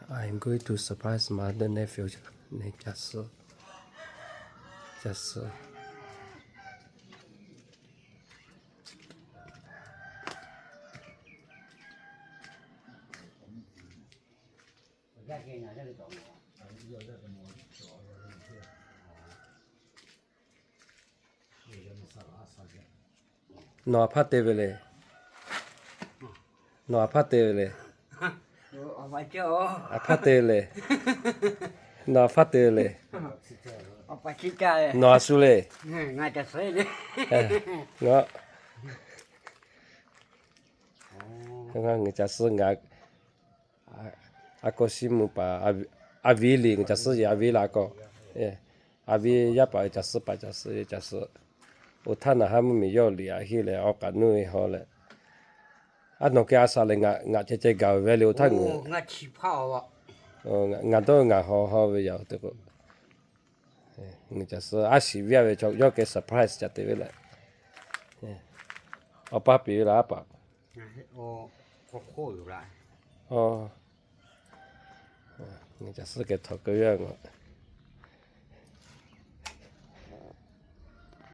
I'm going to surprise my other nephew. Neh ca suh, ca suh. Nawˬ aˬ hpaˇ te ve le. Nawˬ aˬ hpaˇ te ve le. Aˬ hpaˇ te ve le. Nawˬ aˬ hpaˇ te ve le. Nawˬ aˬ shu le. Ngaˬ ca suh ngaˬ a kawˇ shiˉ mvuh paˍ, aˬ viˉ liꞈ ngaˬ ca suh yeˬ, aˬ viˉ laˬ kawˇ, aˬ viˉ yaˇ paˍ ca suh paˍ ca suh yeˬ ca suh. Oˇ htaˇ naˬ haˉ mvuhˇmiˬ yawˇ liꞈ aꞈ heˆ leh awˬ k'aꞈ nuˇ ve haw leh, a nawˬ keh a shaꞈ lehˬ ngaˬ ceh ceh gaˬ ve le oˇ htaˇ ngaˬ, ngaˬ dawˇ ngaˬ haw haw ve yaꞈ te k'o, ngaˬ ca suh a shiˍ viˉ a ve chaw yawˇ keh surprise ca te ve leh, awˬ pa piˍ ve laˬ a paˍ. Ngaˬ ca suh keh htawnˍ keu ve a ngaˬ